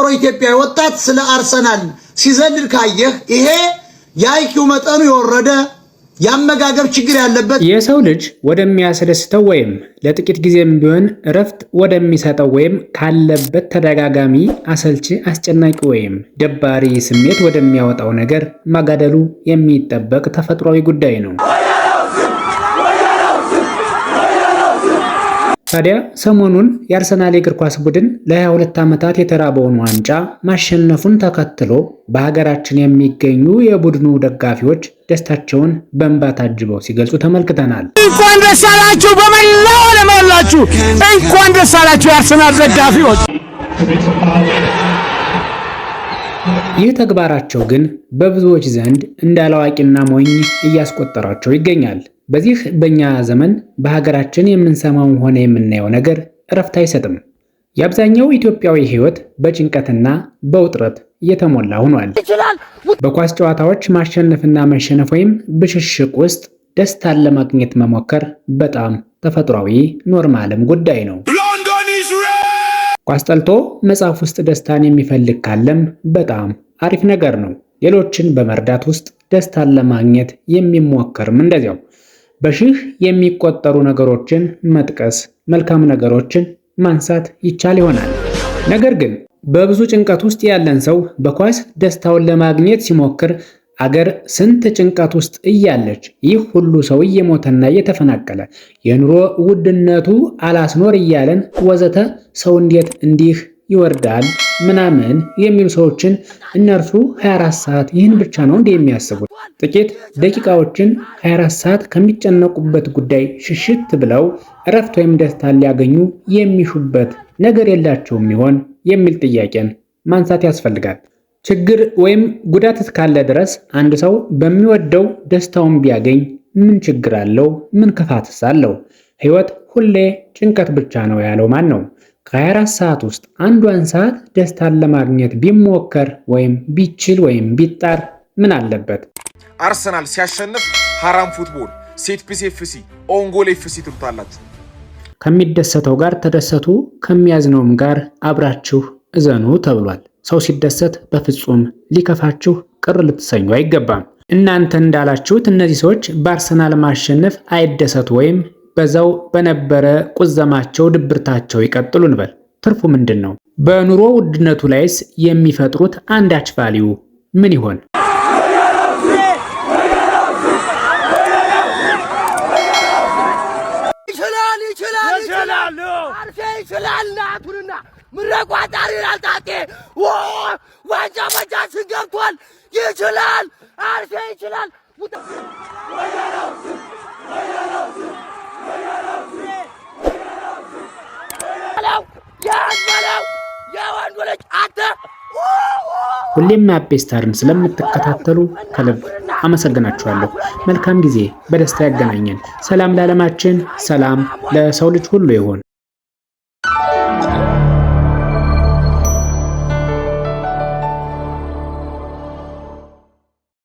ደንቆሮ ኢትዮጵያዊ ወጣት ስለ አርሰናል ሲዘልል ካየህ ይሄ የ IQ መጠኑ የወረደ፣ የአመጋገብ ችግር ያለበት። የሰው ልጅ ወደሚያስደስተው ወይም ለጥቂት ጊዜም ቢሆን እረፍት ወደሚሰጠው ወይም ካለበት ተደጋጋሚ አሰልቺ፣ አስጨናቂ ወይም ደባሪ ስሜት ወደሚያወጣው ነገር ማጋደሉ የሚጠበቅ ተፈጥሯዊ ጉዳይ ነው። ታዲያ ሰሞኑን የአርሰናል የእግር ኳስ ቡድን ለ22 ዓመታት የተራበውን ዋንጫ ማሸነፉን ተከትሎ በሀገራችን የሚገኙ የቡድኑ ደጋፊዎች ደስታቸውን በእንባ ታጅበው ሲገልጹ ተመልክተናል። እንኳን ደስ አላችሁ! በመላው ዓለም ያላችሁ እንኳን ደስ አላችሁ የአርሰናል ደጋፊዎች። ይህ ተግባራቸው ግን በብዙዎች ዘንድ እንደ አላዋቂና ሞኝ እያስቆጠራቸው ይገኛል። በዚህ በእኛ ዘመን በሀገራችን የምንሰማውም ሆነ የምናየው ነገር እረፍት አይሰጥም። የአብዛኛው ኢትዮጵያዊ ሕይወት በጭንቀትና በውጥረት እየተሞላ ሆኗል። በኳስ ጨዋታዎች ማሸነፍና መሸነፍ ወይም ብሽሽቅ ውስጥ ደስታን ለማግኘት መሞከር በጣም ተፈጥሯዊ normal ም ጉዳይ ነው። ኳስ ጠልቶ መጽሐፍ ውስጥ ደስታን የሚፈልግ ካለም በጣም አሪፍ ነገር ነው። ሌሎችን በመርዳት ውስጥ ደስታን ለማግኘት የሚሞከርም እንደዚያው። በሺህ የሚቆጠሩ ነገሮችን መጥቀስ፣ መልካም ነገሮችን ማንሳት ይቻል ይሆናል። ነገር ግን በብዙ ጭንቀት ውስጥ ያለን ሰው በኳስ ደስታውን ለማግኘት ሲሞክር አገር ስንት ጭንቀት ውስጥ እያለች፣ ይህ ሁሉ ሰው እየሞተና እየተፈናቀለ፣ የኑሮ ውድነቱ አላስኖር እያለን ወዘተ ሰው እንዴት እንዲህ ይወርዳል ምናምን የሚሉ ሰዎችን እነርሱ 24 ሰዓት ይህን ብቻ ነው እንዲህ የሚያስቡት? ጥቂት ደቂቃዎችን 24 ሰዓት ከሚጨነቁበት ጉዳይ ሽሽት ብለው እረፍት ወይም ደስታን ሊያገኙ የሚሹበት ነገር የላቸውም ይሆን የሚል ጥያቄን ማንሳት ያስፈልጋል። ችግር ወይም ጉዳት እስካለ ድረስ አንድ ሰው በሚወደው ደስታውን ቢያገኝ ምን ችግር አለው? ምን ክፋትስ አለው? ህይወት ሁሌ ጭንቀት ብቻ ነው ያለው ማን ነው? ከ24 ሰዓት ውስጥ አንዷን ሰዓት ደስታን ለማግኘት ቢሞከር ወይም ቢችል ወይም ቢጣር ምን አለበት? አርሰናል ሲያሸንፍ ሀራም football፣ set piece FC፣ own goal FC ትሉታላችሁ። ከሚደሰተው ጋር ተደሰቱ፣ ከሚያዝነውም ጋር አብራችሁ እዘኑ ተብሏል። ሰው ሲደሰት በፍጹም ሊከፋችሁ፣ ቅር ልትሰኙ አይገባም። እናንተ እንዳላችሁት እነዚህ ሰዎች በአርሰናል ማሸነፍ አይደሰቱ ወይም በዛው በነበረ ቁዘማቸው፣ ድብርታቸው ይቀጥሉ እንበል። ትርፉ ምንድን ነው? በኑሮ ውድነቱ ላይስ የሚፈጥሩት አንዳች value ምን ይሆን? ይችላል ይችላል ይችላል አርሴ ይችላል ናቱንና ምረቋጣሪ ይላል ጣጤ ዋንጫ በእጃችን ገብቷል። ይችላል አርሴ ይችላል። የወንዱ ልጅ አንተ። ሁሌም አቤ ስታርን ስለምትከታተሉ ከልብ አመሰግናችኋለሁ። መልካም ጊዜ፣ በደስታ ያገናኘን። ሰላም ለዓለማችን፣ ሰላም ለሰው ልጅ ሁሉ ይሁን።